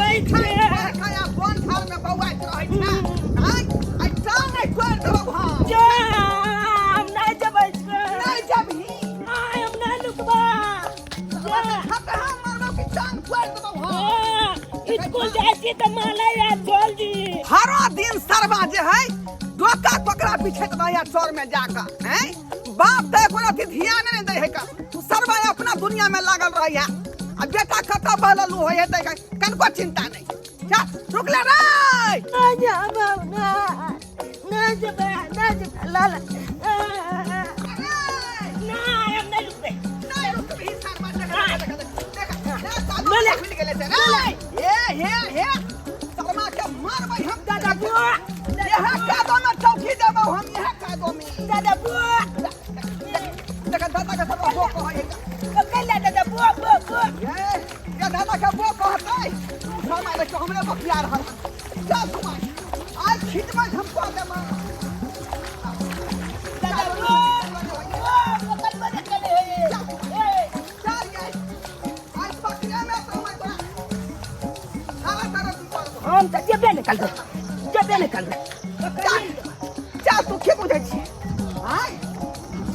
जेबै खाइ खाइ खाइ आ बन झाड़ में बौआइत रहै छै आँय आइ टांग आइ तोड़ि देबौ हम जा हम नहि जेबै नहि जेबही आइ हम नहि लुकबा जा खतहा मारबौ कि टांग तोड़ि देबौ हम स्कूल जाइ छी तऽ माला याद जल्दी हरो दिन सरवा जे है डोका कोकरा बिछैत रहैया चौर में जाकऽ हैं बाप तऽ एको रत्ती ध्यान नहि दै है का सरवा अपना दुनिया में लागल रहैया आ बेटा कतऽ बहलल होइ है तै कनको चिंता नहीं चल रुकले रे ना जाबो ना ना जेबै ना जेबै लाला ना हम नहीं रुकबै नहीं रुकबही सरवा देख देख देख देख ले ले। मिल गेलै से रे हे हे हे सरवा के मारबै हम दादा बुआ यह कादो में चौकी देबौ हम यह कादो में दादा बुआ देख दादा के सब बो कहै कैला दादा बुआ बुआ बुआ ये ये दादा के बो कहतै तू शर्मा देखियो हमरे बकिया रहल चल तू आइ आइ खिचबै हम कह देब दादा बुआ बुआ पकड़ बने चले हे चल ये आइ पकड़े में तो हम तोरा सारा तरह तू कर दो हम तऽ जेबे नहि करबै जेबे नहि करबै चल चल तू की बुझै छी आइ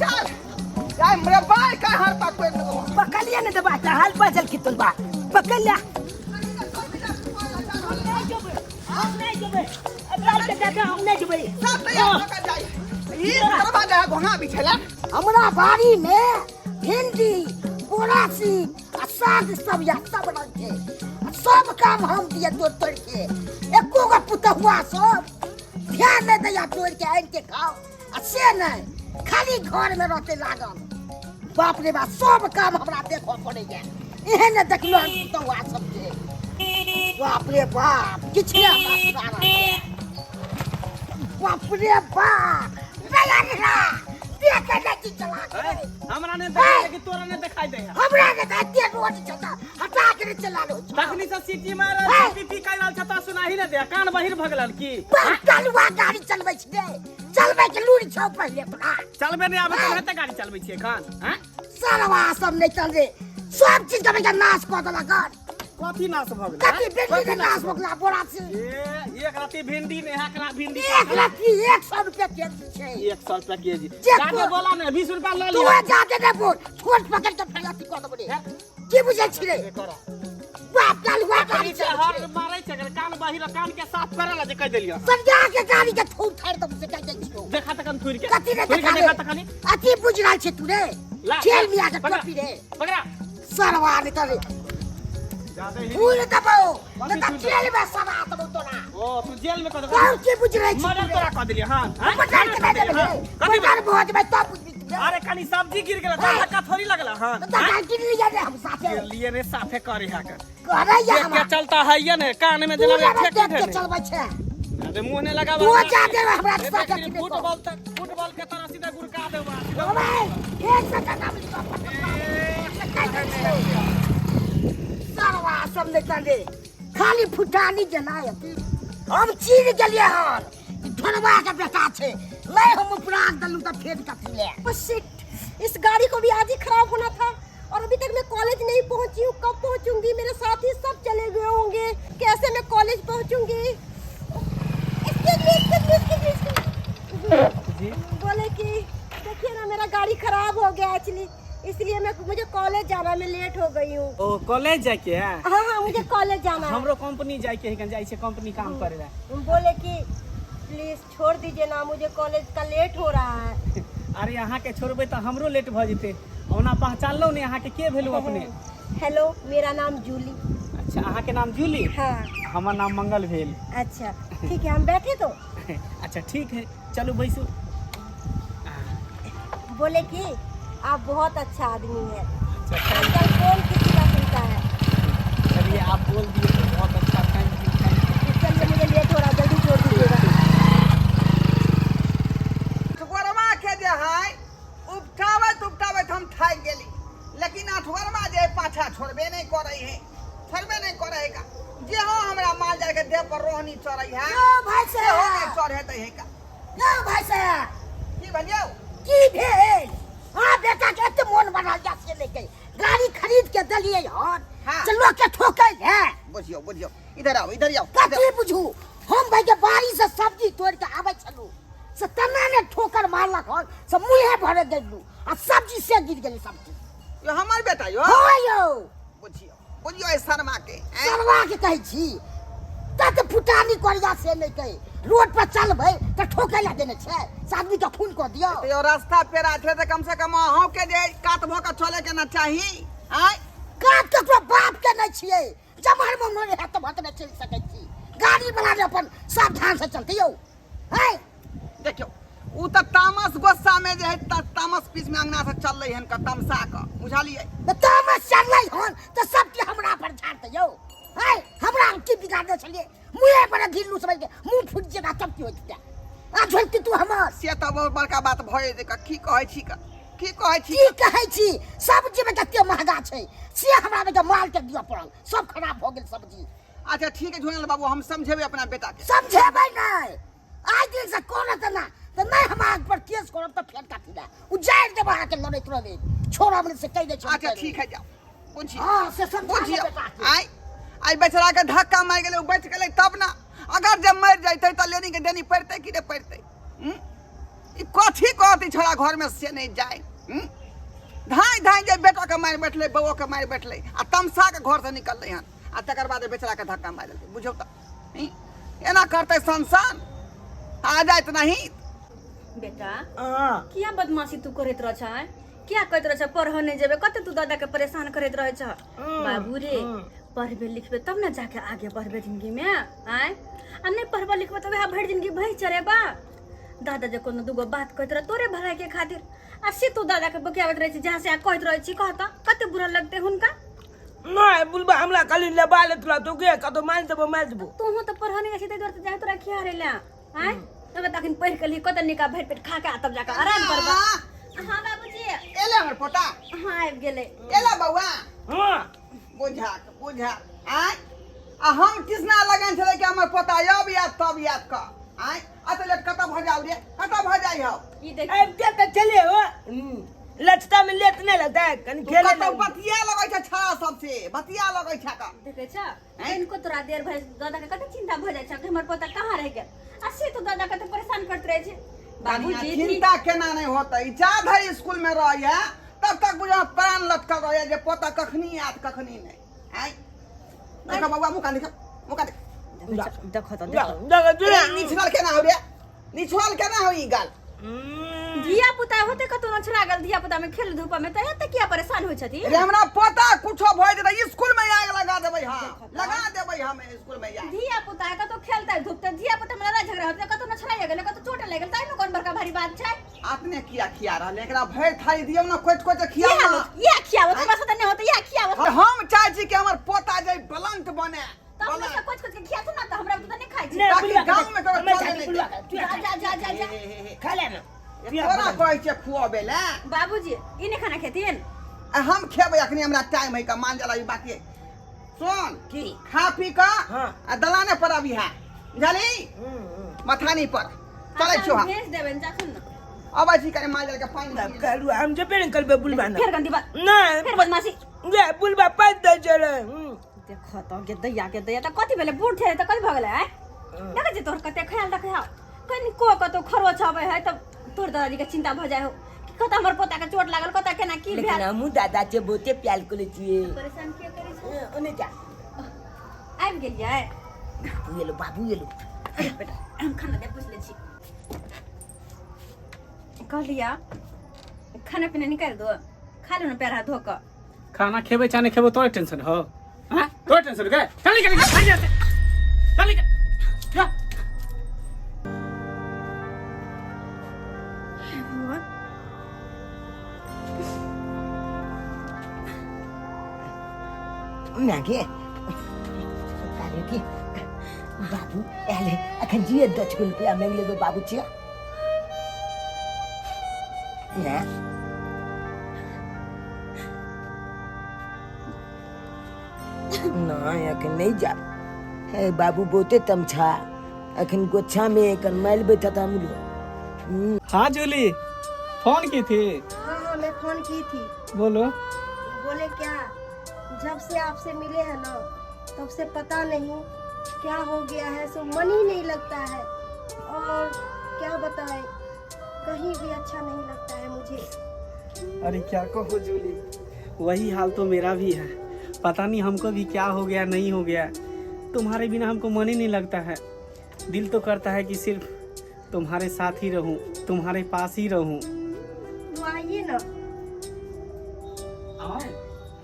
चल आइ मरे बाय का हर पा तोड़ देबो पकड़िए ने दबा तऽ हाल बजल की तुलबा पकड़ ले हम नहि जेबै हम नहि जेबै अब के दादा हम नहि जेबै सब तैयार भऽ के जाइ ई करबा दे घोंघा बिछेला हमरा बाड़ी में भिंडी बोरासी आ साग सब या सब रंग के आ सब काम हम दिए तोड़ तोड़ के एको गो पुतहुआ सब ध्यान नहीं दैया तोड़ के आनि के खाओ आ से नहीं खाली घर में रहते लागल बाप रे बाप सब काम हमरा देखऽ पड़ैया एहन ने देखलो हम पुतहुआ सबके बाप रे बाप किछु नहि हमरा सुना रहल यऽ। बाप रे बाप नया नया देख के नहीं चला के हमरा ने देखाई लेकिन तोरा ने दिखाई दे है हमरा के तऽ एते रोड छै तऽ हटा के नहि चला लो तखनी से सीटी मार हे! पी पी कहि रहल छ त सुनाही ने दे कान बहिर भ गेल की कलुआ गाड़ी चलबै छै रे चलबै के लूरि छौ पहिले तोरा चलबे नहि आबै तऽ गाड़ी चलबै छियै एखन हैं सरवा सब नहि चल रे सब चीज के भैया नाश कऽ देलक हन। कथी नाश भऽ गेल कथी भिंडी के नाश भऽ गेला बोरा से ए एक रत्ती भिंडी ने एकरा भिंडी एक रत्ती 100 रुपया केजी छै 100 रुपया केजी जे जाके बोला ने 20 रुपया लऽ तू लिअ जाके ने बोल छोट पकड़ के फेर अथी कऽ देबो रे की बुझै छी रे बाप कालुआ गाड़ी छै चलबै हर छै मारै छै अगर कान बहिर कान के साफ करे ला जे कहि देलियै सरिया के गाड़ी के थूर थाड़ देबो से कहि दै छियौ देखा तखन थुरि के कथी रे थुरि के देखा देखा रे तखन अथी बुझ रहल छै तू रे ला, खेल ला, मिया के पकड़ा। टोपी रे पकड़ा सरवा निकल रे जादे ही फूल देबो कथी नहीं तऽ फूल जेल में सड़ा देबो तोरा ओ तू जेल में कह दे कौन की बुझ रहे छी मर्डर तोरा कह देलियै हां हां मर्डर के दे देबे कथी मर्डर भऽ जेबै तब बुझबी तू रे। अरे कनी सब्जी गिर गेल हे। धक्का थोड़ी लगल हां तऽ धक्का गिर लिया रे हम साथे गिर लिए रे साफे करे है कर करे या देख के हमरा चलता है ये ने कान में तू जेना रे ठेक देख के ने चलबै छै अरे मुंह ने लगावा तू जा दे हमरा साथे की फुटबॉल तक फुटबॉल के तरह सीधा गुड़का देबा सीधा भाई एक सेकंड आबि सरवा सब नहीं चले खाली फुटानी जेना हम चीर गेलियै हन ई ढोलवा के बेटा छै नहीं हम उपराग देलहुँ तऽ फेर कथी ले ओ शिट इस गाड़ी को भी आज ही खराब होना था और अभी तक मैं कॉलेज नहीं पहुंची हूँ कब पहुंचूंगी मेरे साथी सब चले गए होंगे कैसे मैं कॉलेज पहुंचूंगी Excuse me, excuse me, excuse me, excuse me. जी बोले कि देखिए ना मेरा गाड़ी खराब हो गया एक्चुअली इसलिए मैं मुझे कॉलेज जाना मैं लेट हो गई हूँ ओ कॉलेज जाय के है हाँ हाँ मुझे कॉलेज जाना है हमरो कंपनी जाय के है जाइ छै कंपनी काम करे ला बोले कि प्लीज छोड़ दीजिए ना मुझे कॉलेज का लेट हो रहा है अरे अहाँ के छोड़बै तऽ हमरो लेट भऽ जेतै ओना पहचानलहुँ नहि अहाँके के भेलहुँ अपने हेलो मेरा नाम जूली अच्छा अहाँके नाम जूली हाँ हमर नाम मंगल भेल अच्छा ठीक है हम बैठे तो अच्छा ठीक है चलू बैसू बोले कि आप बहुत अच्छा आदमी है अच्छा thank आजकल कौन किसी का सुनता है you. चलिए आप बोल दिए तो बहुत अच्छा thank you thank you चलिए मुझे लेट हो रहा है जल्दी छोड़ दीजिएगा अठगोरवा के जे है उपटाबैत उपटाबैत हम थाकि गेली लेकिन अठगोरवा जे है पाछा छोड़बे नहीं करै है छोड़बे नहीं करै है का जे हो हमरा माल जाल के देह पर रोहनी चढ़ै है यौ भाई से हो साहब नहीं चढ़े दै है का यौ भाई साहब की भेलियौ की भेल हाँ बेटा के एते मोन बनल जा से लेके गाड़ी खरीद के देलियै हन हाँ। से लोग के ठोकै है बुझियो बुझियो इधर आओ इधर आओ इधर। कथी बुझू हम भाई के बाड़ी से सब्जी तोड़ के आबै छलू से तना ने ठोकर मारलक हन से मुँहे भरे गेलू आ सब्जी से गिर गेलै सब्जी यो हमर बेटा यो हाँ यौ बुझियो बुझियो एहि शर्मा के ऐं? सरवा के कहै छी तत फुटानी करिया से नहि कहै रोड पर चलबै तऽ ठोकै ला देने छै से आदमी के खून कऽ दियौ तऽ यो रास्ता पेरा छै तऽ कम से कम अहूँ के जे कात भऽ कऽ चले के ना चाही आँय कात ककरो बाप के नहि छियै जमहर ममहर हैत तऽ भतने चलि सकै छी गाड़ी वाला ने अपन सावधान से चलतै यौ है देखियौ ओ तऽ तामस गुस्सा में जे है तामस पीस में अंगना से चललै हन कऽ तमसा कऽ बुझलियै तऽ तामस चललै हन तऽ सबके हमरा पर झाड़तै यौ है हमरा हम की बिगाड़ने छलियै मुँहे पर गिरलू समझ के मुँह फुटि जेता तब की होइत आ झोलती तू हमर से तऽ बहुत बड़का बात भऽ जेतै कऽ की कहै छी कऽ की कहै छी की कहै छी सब्जीमे कते महगा छै से हमरा बेटा माल के दिअ पड़ल सब खराब भऽ गेल सब्जी अच्छा ठीक है झुनल बाबू हम समझेबै अपना बेटा के समझेबै नहि आइ दिन से करत ना तऽ नहि हम अहाँ पर केस करब तऽ फेर कथी लए उजाड़ि देब अहाँके लड़ैत रहबै छोड़ब नहि से कहि दै छी अच्छा ठीक है जाओ बुझिए हाँ से समझा बुझिए बेटा के। आइ आइ बेचारा के धक्का मारि गेलै ओ बचि गेलै तब ना अगर जब मरि जैतै तऽ लेनी के देनी पड़तै कि नहि पड़तै हूँ? ई कथी कहतै छोड़ा घरमे से नहि जाय हूँ? धाँइ धाँइ जे बेटाके मारि बैठलै बौओके मारि बैठलै आ तमसा के घरसँ निकललै हन आ तकर बाद बेचाराके धक्का मारि देलकै बुझौ तऽ हूँ? एना करतै संसान आ जाइत नहीं बेटा हाँ किया बदमाशी तू करैत रह छ किया कहैत रह छ पढ़ऽ नहि जेबै कते तू दादा के परेशान करैत रहै छ बाबू रे पढ़बे लिखबे तब ने जाके आगे बढ़बे जिंदगी में आय आ नहि पढ़बे लिखबे तऽ वएह भरि जिंदगी भैंस चरेबा दादा जे कोनो दूगो बात कहैत रह तोरे भलाई के खातिर आ से तू दादा के बकियाबैत रहै छी जहाँ से आ कहैत रहै छी कह तऽ कते बुरा लगतै हुनका नहि बुलबा हमरा खाली लेबा लेत रहतौ गे कतौ मारि देबो मारि देबो तोहूँ तऽ पढ़ऽ नहि जाइ छी ताहि दुआरे तऽ जाय तोरा खिया रे आँय तब तऽ अखन पढ़ि के ली कत निका भरि पेट खा के आ तब जाके आराम करबा हाँ बाबूजी एले हमर पोता हाँ आबि गेलै एला बौआ हाँ बुझा बुझा आँय आ हम कृष्णा लगन छलै कि हमर पोता अब याद तब याद क आँय अत लेट कतऽ भऽ जाउ रे कतऽ भऽ जाइ हौ ई देख आबि के तऽ चले हो लचता में लेट नहीं लगता है कनी तू खेले कतौ बतिया लगै छै छड़ा सबसे बतिया लगै छै का देखै छ कनिको तोरा देर भए दादा के कते चिंता भऽ जाइ छै कि हमर पोता कहाँ रहि गेल आ से तो दादा के तऽ परेशान करैत रहै छै बाबूजी चिंता केना नहि होतै जा धरि स्कूल में रहैया तब तक बुझा प्राण लटकल रहैया जे पोता कखनी आयत कखनी नहि आँय देखो बौआ मुँह कान देखो मुँह कान देखो देखो तो देखो अरे निछुआल केना हो रे निछुआल केना हो ई गाल धिया पुता होते कतौ न छड़ा गेल धिया पुता में खेल धूप में तऽ एते किया परेशान होइ छथिन रे हमरा पोता कुछो भऽ जेतै स्कूल में आग लगा देबै हम लगा देबै हम स्कूल में आग धिया पुता कतौ खेलतै धूपतै धिया पुता में लड़ाई झगड़ा होतै कतौ न छड़ाइए गेलै कतौ चोट लागि गेल ताहिमे कोन बड़का भारी बात छै अपने किया खिया रहल एकरा भरि थाली दियौ ना कोटि कोटि खियाउ इएह ना होत, इएह खियाबत हमरा से तऽ नहि होतै इएह खियाबत हम चाहै छी कि हमर पोता जे बलंट बने तऽ अपने बलंट से कुछ कुछ के खियाथु ना तऽ हमरा तऽ नहि खाइ छी नहीं ताकि बुलवा गाँव में ककरो मैं चले जाके नहीं बुलवा के, तू जा खा जा जा जा जा खा ले ना तोरा कहै छै खुअबै लए बाबूजी ई नहि खाना खेथिन आ हम खेबै अखनी हमरा टाइम है का मान जाला ई बाकी है। सुन की खा पी कऽ हाँ। आ दलाने पर अभी है बुझली मथानी पर चलै छियौ हम भेज देबनि जाथुन ना अबै छी कनि माल जाल के पानि पी करू हम जेबे नहीं करबे बुलवा ना फेर गंदी बात नहीं फेर बदमाशी गे बुलवा पाँच दे चले देखो तो गे दैया के दैया तऽ कथी भेलै बूढ़ ठेरे तऽ कथी भऽ गेलै आँय देखै छी तोहर कते ख्याल रखै हौ कनिको कतौ खरोच अबै है तऽ तोहर दादाजी के चिंता भऽ जाइ हो कि कतऽ हमर पोता के चोट लागल कतऽ केना की लेकिन भेल हमहूँ दादा के बहुते प्यार करै छियै परेशान किया करै छै ओने जा आबि गेलियै बाबू एलो बाबू एलो बेटा हम खाना दे पूछ लै छी कहलिया खाना पीना निकालि दो खा लो ने पैर हाथ धो कऽ खाना खेबै चाहे नहि खेबै तोरे टेंशन हो हाँ तोरे टेंशन के चल निकल निकल भाग यहाँ से चल निकल जा मागे तारे की बाबू आयल है अखन जिए 10 गो रुपया मांगि लेबै बाबू छिया ना नहीं अखन नहीं जा हे बाबू बहुते तमछा अखन गोछा में एकर माइल बैठत हमरो हाँ जूली फोन की थी हाँ हाँ मैं फोन की थी बोलो बोले क्या जब से आपसे मिले हैं ना तब से पता नहीं क्या हो गया है, सो मन ही नहीं लगता है। और क्या बताएं, कहीं भी अच्छा नहीं लगता है मुझे। अरे क्या कहो जूली, वही हाल तो मेरा भी है। पता नहीं हमको भी क्या हो गया, नहीं हो गया। तुम्हारे बिना हमको मन ही नहीं लगता है। दिल तो करता है कि सिर्फ तुम्हारे साथ ही रहूं, तुम्हारे पास ही रहूं। तो आइए ना। आओ।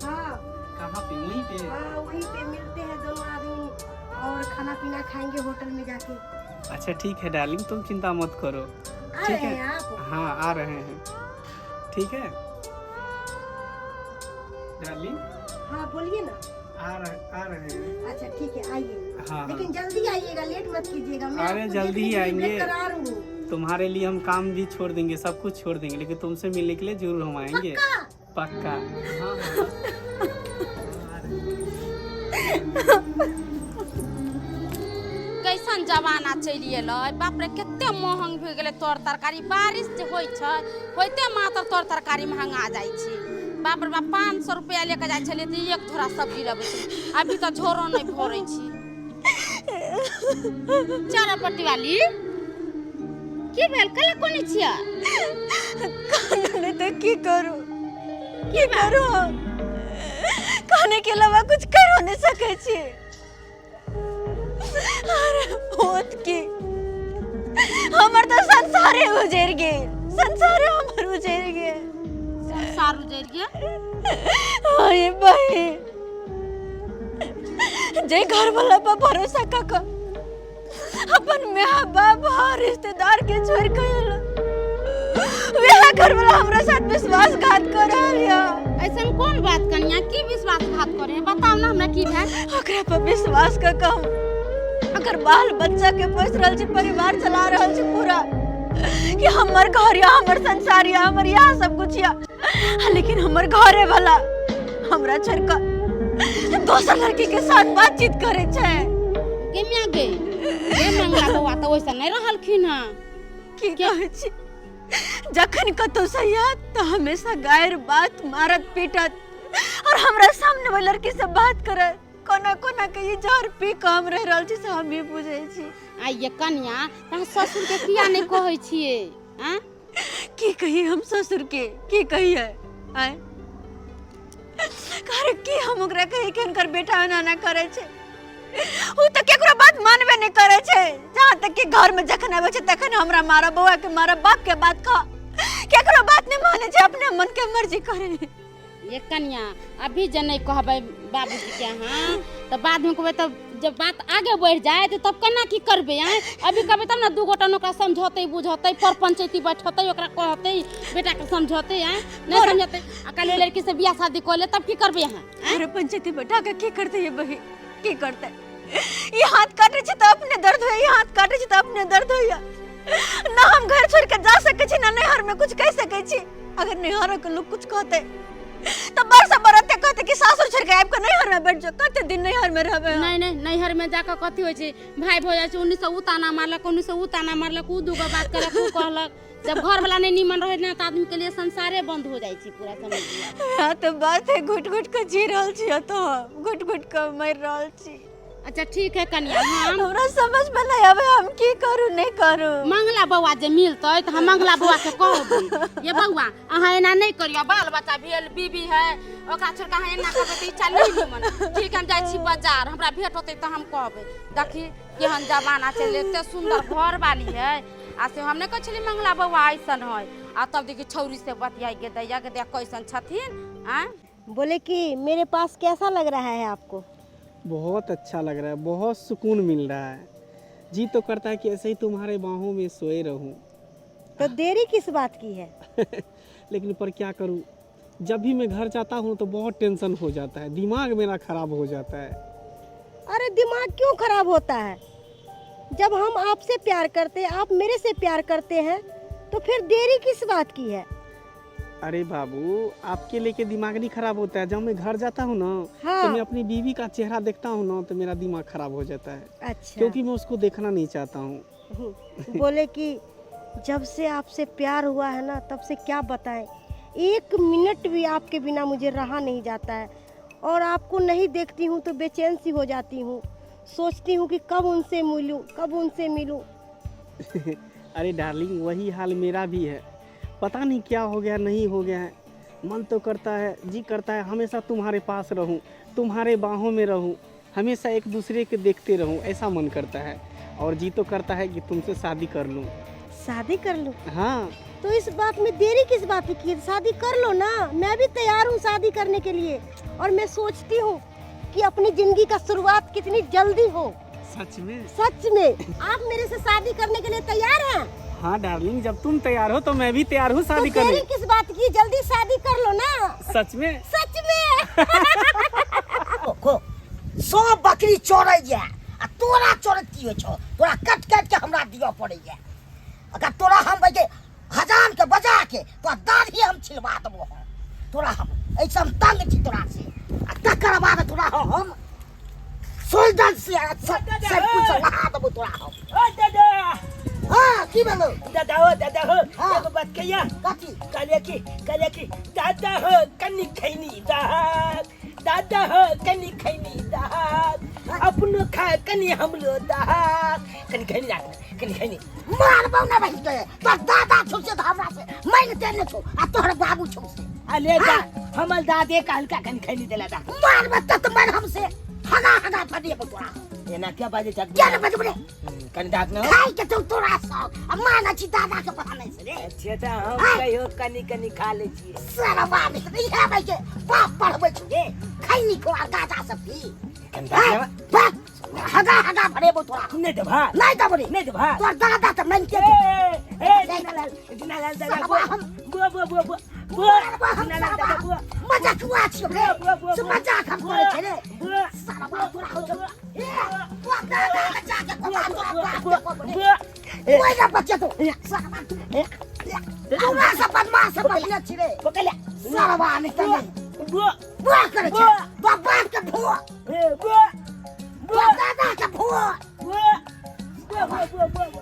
हाँ। कहाँ पे? वहीं पे? हाँ, वहीं पे मिलते हैं दोनों आदमी और खाना पीना खाएंगे होटल में जाके। अच्छा ठीक है डार्लिंग, तुम चिंता मत करो। आ ठीक रहे है हैं आप? हाँ आ रहे हैं। ठीक है डार्लिंग। हाँ बोलिए ना। आ रहे हैं। अच्छा ठीक है, आइए। हाँ। लेकिन जल्दी आइएगा, लेट मत कीजिएगा। मैं अरे आपको जल्दी देखने ही के लिए आएंगे। बेकरार हूँ। तुम्हारे लिए हम काम भी छोड़ देंगे, सब कुछ छोड़ देंगे, लेकिन तुमसे मिलने के लिए जरूर हम आएंगे। पक्का? हाँ, हाँ। कैसन जमाना चलि एलै बाप रे, कते महंग भए गेलै तर तरकारी। बारिश जे होइ छै होइते मात्र तर तरकारी महंगा जाइ छै। बाप रे बाप, 500 रुपया लेके जाइ छलियै तऽ एक झोरा सब्जी लबै छलियै, अभी तऽ झोरो नहि भरै छी। चारा पट्टी वाली, की भेल? कला कोने छियै? कानून तऽ की करू, की करू? खाने के अलावा कुछ करो नहीं सकै छी। अरे होत की, हमर तऽ संसारे उजड़ गेल, संसारे हमर उजड़ गेल। संसार उजड़ि गेल? अरे बहिन, जे घर वाला पर भरोसा कऽ कऽ अपन माय बाप और रिश्तेदार के छोड़ के एलो, वह घर वाला हमरा साथ विश्वासघात कर रहल या। ऐसन कोन बात कनिया, की विश्वासघात करे? बताउ ना हमरा, की भेल? ओकरा पर विश्वास कऽ कऽ हम अगर बाल बच्चा के पोस रहल छी, परिवार चला रहल छी पूरा, कि हमर घर या हमर संसार या हमर या सब कुछ या, लेकिन हमर घरे वाला हमरा छोड़ कऽ दोसर लड़की के साथ बातचीत करे छै। गे मिया गे, गे मंगला बौआ तऽ ओइसन नहि रहलखिन हँ। की कहै छी, जखन कतौ से आयत तऽ हमेशा गायर बात मारत पीटत और हमरा सामने वो लड़की से बात करत। कोना कोना के ई जहर पी कऽ हम रहि रहल छी से हमही बुझै छी। आ ये कनिया, तऽ अहाँ ससुरके किया नहि कहै छियै आँ? की कही हम ससुर के, की कहिए आय अरे, की हम ओकरा कही कि हुनकर बेटा एना एना करै छै? ओ तऽ केकरो बात मानबे नहि करै छै। जहाँ तक कि घर में जखन आबै छै तखन हमरा मारब, बौआ के मारब, बाप के बात खा, केकरो बात नहि मानै छै, अपने मन के मर्जी करे। ये कनिया, अभी जे नहि कहबै बाबूजीके अहाँ तऽ बादमे कहबै, तब जब बात आगे बढ़ि जाए तऽ तब केना की करबै आँय? अभी कहबै तब ने दू गोटा ने ओकरा समझौतै बुझौतै, पर पंचायती बैठतै, ओकरा कहतै, बेटाके समझौतै आँय? नहि समझौतै आ काल्हि लड़की से बियाह शादी कऽ ले, तब की करबै अहाँ? अरे पंचायती बैठा के की करतै ये बही, की करतै? ई हाथ काटे छै तऽ अपने दर्द होइया, ई हाथ काटे छै तऽ अपने दर्द होइया। ना हम घर छोड़ के जा सकै छी, ना नैहर में कुछ कह सकै छी। अगर नैहर के लोग कुछ कहते तऽ बरसा बरते कहते कि सासुर छोड़ के आबि के नैहर में बैठ जाओ। कते दिन नैहर में रहबै हम? नहि नहि, नैहर में जाकऽ कथी होइ छै? भाय भऽ जाइ छै, उन्नी से उ ताना मारलक, उन्नी से उ ताना मारलक, उ दूगो बात कहलक, उ कहलक। जब घर वाला नहि नीमन रहै ने तऽ आदमी के लिए संसारे बंद हो जाइ छै पूरा, समझ लिअ। हाँ तऽ बात है, घुट घुट के जी रहल छी, तो घुट घुट के मरि रहल छी। अच्छा ठीक है कनिया, हम हमरा समझ में नहीं आवे हम की करू नहीं करू। मंगला बौआ जे मिलतै तऽ हम मंगला बौआ के कहबै, ये बौआ, अहाँ एना नहि करियौ, बाल बच्चा भेल, बीबी है, ओकरा छोड़ के अहाँ एना करबै तऽ इच्छा नहि निमन। ठीक, हम जाइ छी बाजार, हमरा भेंट होतै तऽ हम कहबै। देखी केहन जमाना चलि, एते सुन्दर घर वाली है आ से हम नहि कहै छलियै मंगला बौआ ऐसन है, आ तब देखी छौरी से बतियाइ के दैया के दैया कैसन छथिन आँय। बोले कि मेरे पास कैसा लग रहा है आपको? बहुत अच्छा लग रहा है, बहुत सुकून मिल रहा है। जी तो करता है कि ऐसे ही तुम्हारे बाहों में सोए रहूं। तो देरी किस बात की है? लेकिन पर क्या करूं, जब भी मैं घर जाता हूं तो बहुत टेंशन हो जाता है, दिमाग मेरा खराब हो जाता है। अरे दिमाग क्यों खराब होता है? जब हम आपसे प्यार करते हैं, आप मेरे से प्यार करते हैं, तो फिर देरी किस बात की है? अरे बाबू, आपके लेके दिमाग नहीं खराब होता है। जब मैं घर जाता हूँ ना, हाँ। तो मैं अपनी बीवी का चेहरा देखता हूँ ना, तो मेरा दिमाग खराब हो जाता है। क्योंकि मैं उसको देखना नहीं चाहता हूँ। बोले कि जब से आपसे प्यार हुआ है ना, तब से क्या बताएं, एक मिनट भी आपके बिना मुझे रहा नहीं जाता है। और आपको नहीं देखती हूँ तो बेचैन सी हो जाती हूँ। सोचती हूँ कि कब उनसे मिलूँ, कब उनसे मिलूँ। अरे डार्लिंग, वही हाल मेरा भी है। पता नहीं क्या हो गया, नहीं हो गया है। मन तो करता है, जी करता है हमेशा तुम्हारे पास रहूं, तुम्हारे बाहों में रहूं, हमेशा एक दूसरे के देखते रहूं, ऐसा मन करता है। और जी तो करता है कि तुमसे शादी कर लूं। शादी कर लूं? हाँ। तो इस बात में देरी किस बात की है? शादी कर लो ना, मैं भी तैयार हूँ शादी करने के लिए। और मैं सोचती हूँ कि अपनी जिंदगी का शुरुआत कितनी जल्दी हो। सच में? सच में। आप मेरे से शादी करने के लिए तैयार हैं? हाँ डार्लिंग, जब तुम तैयार हो तो मैं भी तैयार हूँ शादी तो करने। देरी किस बात की, जल्दी शादी कर लो ना। सच में? सच में। खो सब बकरी चोरैया आ तोरा चोरैत की होइ छौ? तोरा काटि काटि के हमरा दिअ पड़ैया। अगर तोरा हम के हजाम के बजा के तोरा दाढ़ी हम छिलवा देबो। हम तोरा हम ऐसे हम तंग छी तोरा से। आ तकर बाद तोरा हम सोल्डर से शैम्पू से नहा देबो तोरा हम। ओ दादा। हाँ, की भेलो? दादा हो, दादा हो। हाँ। एगो बात कहिया। कथी? कहलिए कि दादा हो कनी खैनी दाहक, दादा हो कनी खैनी दाहक, अपनो खा कनी हमरो दाहक, कनी खैनी दाहक, कनी खैनी। मारबौ ना बहिन के, तोर दादा छौ से तऽ हमरा से मांगिते नहि छौ आ तोहर बाबू छौ से। अले दा, हमर दादे कहलका कनी खैनी देला दा। मारबौ तऽ मार हमसे हगा हगा फड़िएबौ तोरा। एना क्या बाजै छ? किया ने बजबै रे? कनी दाग न खाइ के छौ तोरा सब आ मानै छी दादा के पता नहि छै रे। अच्छा तऽ हम हाँ। कहियो कनी कनी खा लै छियै। सरवा नहि इएह भाइ के बाप पढ़बै छौ रे, खैनी खो आ गाजा सब पी। कनी दाग न बाप हगा हगा भरेबौ तोरा। नहि देबा? नहि देबौ रे। नहि देबा? तोर दादा तऽ मानिते ए, छौ। ए, दीनालाल, दीनालाल दादा, सरवा हम बुआ, बुआ, बुआ, बुआ, बुआ, सरवा हम दीनालाल दादा, सरवा बुआ, मजाकुआ छियौ रे, बुआ, बुआ, से बुआ, मजाक हम बुआ, करै छियै रे। बुआ, सरवा तोरा होइ छौ। ए, तोर दादा के जाके बुआ, कोबा तोरा बुआ, बाप बुआ, के कोबा रे। बुआ, ए, कोइ ना बचेतौ। सरवा तू तोरा से बदमाश बढ़िया छी रे। पकड़ ले। सरवा नहि तऽ नहि। बुआ, बुआ करै छै। बुआ। तोर बाप के भुआ, ए, बुआ, बुआ, तोर दादा के भुआ। बुआ, बुआ, बुआ, बुआ, बुआ, बुआ।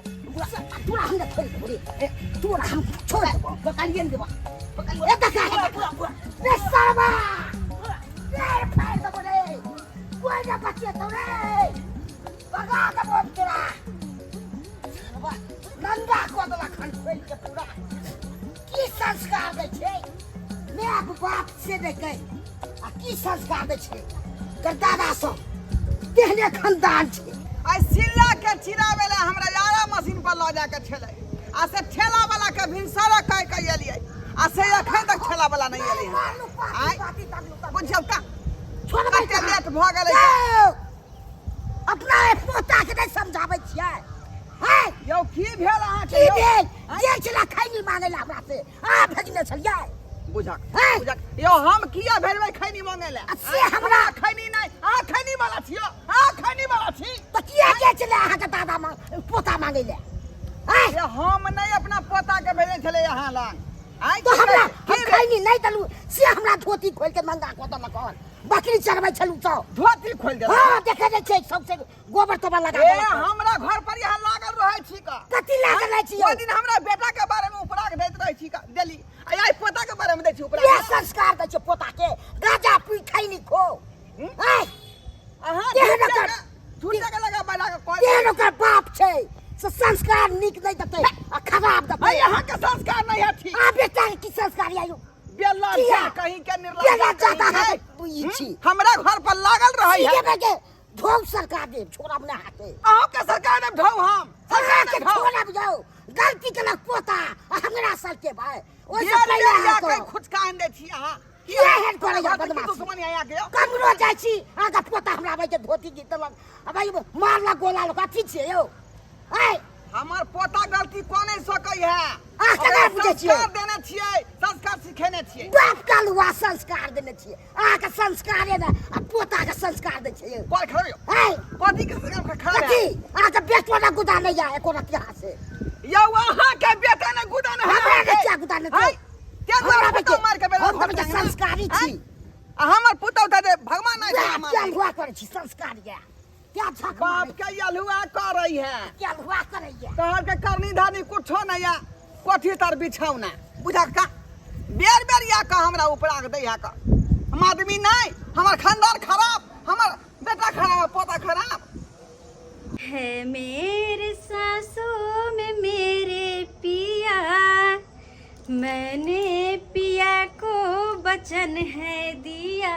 तोरा हम नहि छोड़ि देबौ रे। ए, तोरा हम छोड़ि देबौ। पकड़िए ने देबा। पकड़िए। ए, देखा, बुआ, बुआ, बुआ। रे सरवा, रे फाड़ि देबौ रे। कोइ नहि बचेतौ रे, भगा देबौ हम तोरा। सरवा नंगा कऽ देलक हन खोलि के पूरा। की संस्कार दै छै my बाप से नहि कहै आ की संस्कार दै छै कर दादा सब, तेहने खानदान छै। आइ सिल्ला के चिराबै लए हमरा यारा मशीन पर लऽ जाके छलै आ से ठेला वाला के भिनसरे कहि के एलियै आ से एखन तक ठेला वाला नहि एलै हन। आइ बुझियौ का छोड़बै कते कहाँ? लेट भऽ गेलै। यौ, अपना पोता के नहि समझाबै छियै? हैं? यौ, की भेल अहाँके? की यौ? भेल? जे छला खैनी मांगै ला हमरा से आ भेजने छलियै। बुझक हैं? बुझक यौ, हम किया भेजबै खैनी मांगै लए? आ से हमरा खैनी नहि, अहाँ खैनी वाला छियौ, अहाँ खैनी वाला छी। तऽ किया गेल छलै अहाँके दादा मांग पोता मांगै ले? हैं? से हम नहि अपना पोता के भेजने छलै अहाँ लग। आइ तो की हमरा भेल? हम की भेल? खैनी नहि देलू से हमरा धोती खोलि के नंगा कऽ देलक हन। बकरी चरबै छलू तऽ धोती खोलि देलक? हँ, देखै नहि छै, सौंसे गोबर तोबर लगा ए, देलक हन। हमरा घर पर यहाँ लागल रहै छी का? कथी लागल रहै छी यौ? ओहि दिन हमरा बेटा के बारे में उपराग दैत रहै छी का देली, आ आइ पोता के बारे में दै छी उपराग। इएह संस्कार दै छै पोता के, गाजा पी खैनी खो। हैं? अहाँ केहन झूठे ओकर झूठे के लगा बैठा के कहै केहन ओकर बाप छै से संस्कार नीक नहि देतै आ खराब देतै। अइ अहाँ के संस्कार नहीं है ठीक। आ बेटा के की संस्कार यौ? बेला किया? कहीं के निर्लज्ज बेला कहीं जादा के। अहाँके ई छी। हमरा घर पर लागल रहै है। सीधे बेटे ढोल सरकार देब, छोड़ब नहि हाथे। अहूँ के सरकार देब ढौ, हम सरकार अहाँके देब ढौ। छोड़ब यौ, गलती केलक पोता आ हमरा सबके भाई ओहिसँ बेर पहिले बेर अहाँ के करब। खुचका आनि दै छी अहाँ। किया एहन करैया हमरा घर से की बदमाशी? दुश्मनी है अहाँके यौ? कमरो जाइ छी, अहाँके पोता हमरा भाई के धोती घीच देलक आ भाई मारलक गोला लोक। अथी छियै यौ? ऐ हमर पोता गलती कऽ नहि सकै है। अहाँ केना ओकरा बुझै छियै? संस्कार देने छियै, संस्कार सिखेने छियै। बाप कलुआ संस्कार देने छियै, अहाँके संस्कारे ने आ पोता के संस्कार दै छियै यौ। कल खड़ा यौ। ऐ कथी के संस्कार खड़ा कथी? अहाँके बेटो ने गुदा नहि या एको रत्ती हाथ से। यौ, अहाँके बेटा ने गुदा नहि हमरा है। ने किया गुदा नहि है? छै? ते दुआरे हमरा पुतहु बेटे- मारि के बेटा हम तऽ घर बेटा के अंगना। संस्कारी छी। आँय? आ हमर पुतहु तऽ जे भगवान नहि छै बाप हमर। के अल्हुआ करै छी संस्कार या क्या झक बाप के अल्हुआ करै है। के अल्हुआ करै है। तोहर के करनी धानी कुछो नहीं है, कोठी तर बिछौना बुझक का बेर बेर या का हमरा उपराग दै है का। हम आदमी नहीं, हमर खानदान खराब, हमर बेटा खराब, पोता खराब। है मेरे सांसों में मेरे पिया, मैंने पिया को वचन है दिया,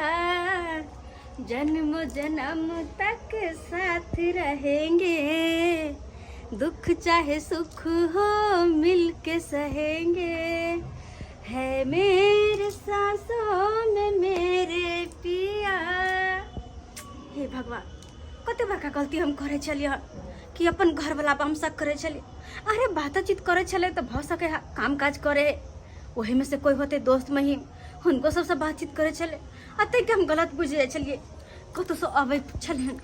जन्म जन्म तक साथ रहेंगे, दुख चाहे सुख हो मिल के सहेंगे, है मेरे सांसों में मेरे पिया। हे भगवान, कते बड़का गलती हम करे छलियै कि अपन घरवला पर हम शक करे छलियै। अरे बातचीत करे छलै तऽ भऽ सकै है काम काज करे, ओहिमे से कोइ होतै दोस्त महीम, हुनको सबसँ बातचीत करे छलै, आ ताहिके हम गलत बुझि जाइ छलियै। कतहुसँ अबै छलखिन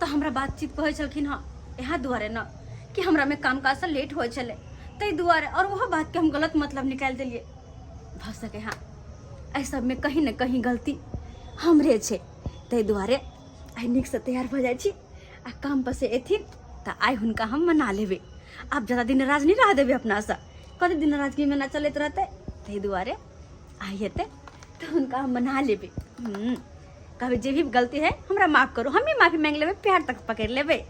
तऽ हमरा बातचीत कहै छलखिन हँ, इएह दुआरे ने कि हमरामे काम काजसँ लेट होइ छलै ताहि दुआरे, आओर ओहो बातके हम गलत मतलब निकालि देलियै। भऽ सकै हँ एहि सबमे कहीं ने कहीं गलती हमरे छै, ताहि दुआरे आइ नीकसँ तैयार भऽ जाइ छी आ काम पर से एथिन तऽ आइ हुनका हम मना लेबै। आब ज्यादा दिन नाराज नहि रह देबै अपनासँ, कते दिन नाराजगी मना चलैत रहतै, ताहि दुआरे आइ हेतै तऽ हुनका हम मना लेबै। कहबै जे भी गलती है हमरा माफ करू, हम भी माफी मांगि लेबै, प्यार तक पकड़ि लेबै।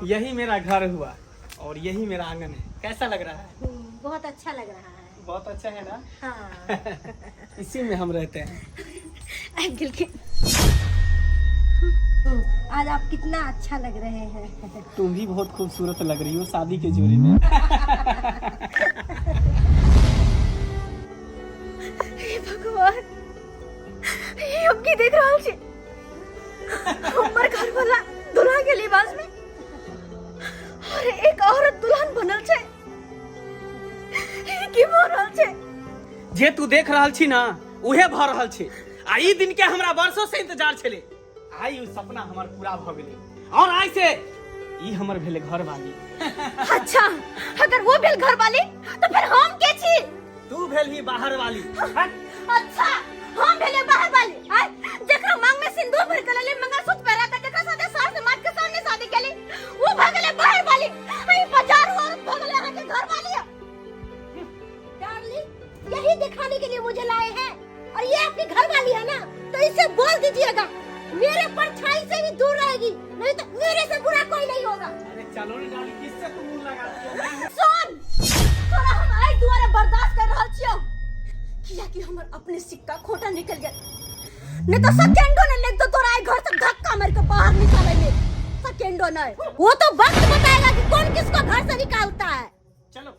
यही मेरा घर हुआ और यही मेरा आंगन है। कैसा लग रहा है? बहुत अच्छा लग रहा है। बहुत अच्छा है ना? हाँ। इसी में हम रहते हैं। आबि गेलखिन। आज आप कितना अच्छा लग रहे हैं। तुम भी बहुत खूबसूरत लग रही हो शादी के जोड़ी में। हे भगवान, ये हम की देख रहल छी? हमर घर वाला दुल्हा के लिबास में और एक औरत दुल्हन बनल छै, ई की भऽ रहल छै? जे तू देख रहल छी ना उहे भऽ रहल छै, आ ई दिन के हमरा वर्षों से इंतजार छले, आइ उ सपना हमर पूरा भऽ गेलै और आइ से ई हमर भेलै घरवाली। अच्छा, अगर वो भेल घरवाली तो फिर हम के छी? तू भेल ही बाहर वाली। अच्छा, हम भेले बाहर वाली, आय जेकरा मांग में सिंदूर भर के लेले, मंगलसूत्र पहरा के, जेकरा साथे सास समाज के सामने शादी केली, वो भ गेले बाहर वाली, आई बाजार औरत भ गेले अहाँ के घर वाली। डार्लिंग, यही दिखाने के लिए मुझे लाए हैं, और ये आपकी घर वाली है ना, तो इसे बोल दीजिएगा मेरे परछाई से भी दूर रहेगी, नहीं तो मेरे से बुरा कोई नहीं होगा। अरे चलो रे डाली, किससे तू मुंह लगाती है? सुन, तोरा हम आइ दुआरे बर्दाश्त कर रहल छियौ कियाकि हमर अपने सिक्का खोटा निकल गेल, नहीं तो सेकेंडो ने लेक तो तोरा आइ घर से धक्का मार के बाहर निकाले में सेकेंडो नहीं। वो तो वक्त बताएगा कि कौन किसको घर से निकालता है। चलो।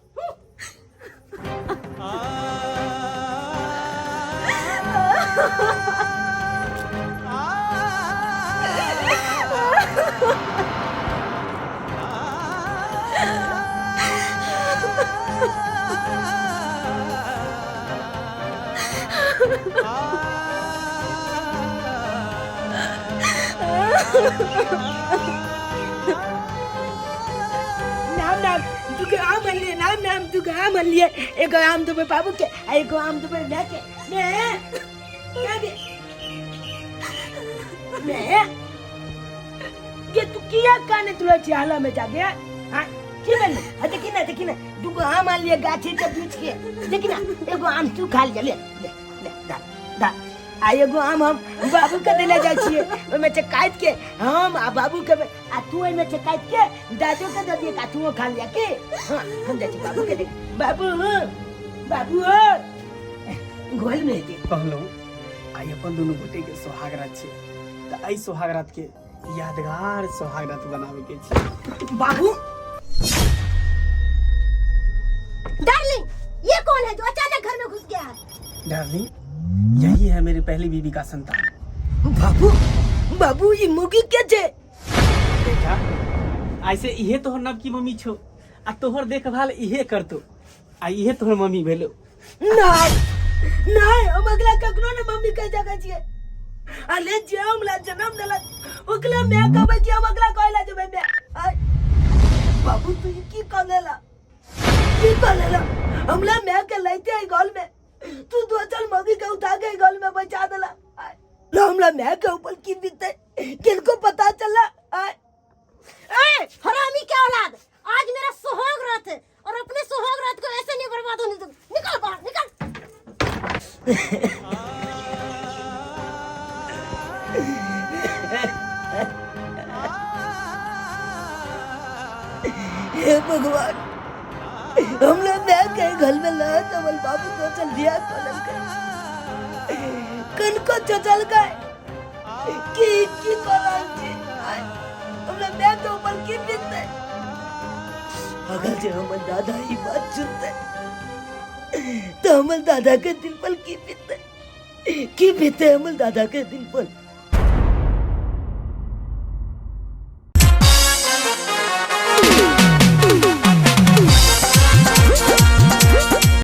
नाम नाम दुगो आम अनलिए, नाम नाम दुगो आम अनलिए, एगो आम देबै बाबू के आ एगो आम देबै माय के। माय, माय गे, माय गे, तू किया काने तुला छी हाला में जागे? हाँ की भेलै? हाँ देखी ना, देखी ना, दुगो आम अनलिए गाछी के बीच के, देखी ना, एगो आम तू खा लिया, ले ले ले दा दा, आ एगो आम हम बाबू के देले जाइ छियै, ओहिमे से काटि के हम आ बाबू के, आ तू ओहिमे से काटि के दादो के दऽ दियै, आ तू खा लिया के। हाँ हम जाइ छी बाबू के दे। बाबू, बाबू घोल में हेतै। कहलहुँ आइ अपन दुनू गोटे के सोहाग रात छै, तऽ एहि सोहाग रात के यादगार सोहाग रात बनावे के छै। बाबू डार्लिंग, ये कौन है जो अचानक घर में घुस गया है? डार्लिंग, यही है मेरी पहली बीवी का संतान। बाबू, बाबू ये मुगी के छे? बेटा, ऐसे इहे तोहर नवकी मम्मी छो, आ तोहर देखभाल इहे करतो, आ इहे तोहर मम्मी भेलो। नहीं नहीं, हम अगला कखनो ने मम्मी कह सकै छियै। अरे जे हमरा जन्म देलक ओकरा माय कहबै कि हम अगला कहै ला जेबै माय? आय, बाबू तू ई की कह लेला, की कह लेला? हमला मैं के लाइते आई गल में, तू दो चल मगी के उठा के गल में बचा देला। लो हमला मैं के ऊपर की बीते किनको पता चला? आय। ए हरामी क्या औलाद, आज मेरा सुहाग रात है और अपने सुहाग रात को ऐसे नहीं बर्बाद होने दूंगी। निकल बाहर, निकल। हे भगवान, हम लोग मैं के घर में लाए तो बोल बाबू तो चल दिया कॉलेज के कन को चल गए की की करल छी। आय, हम लोग मैं के ऊपर की बीतते। अगर जे हमर दादा ही बात सुनते तो हमर दादा के दिल पर की बीतते, की बीते हमर दादा के दिल पर।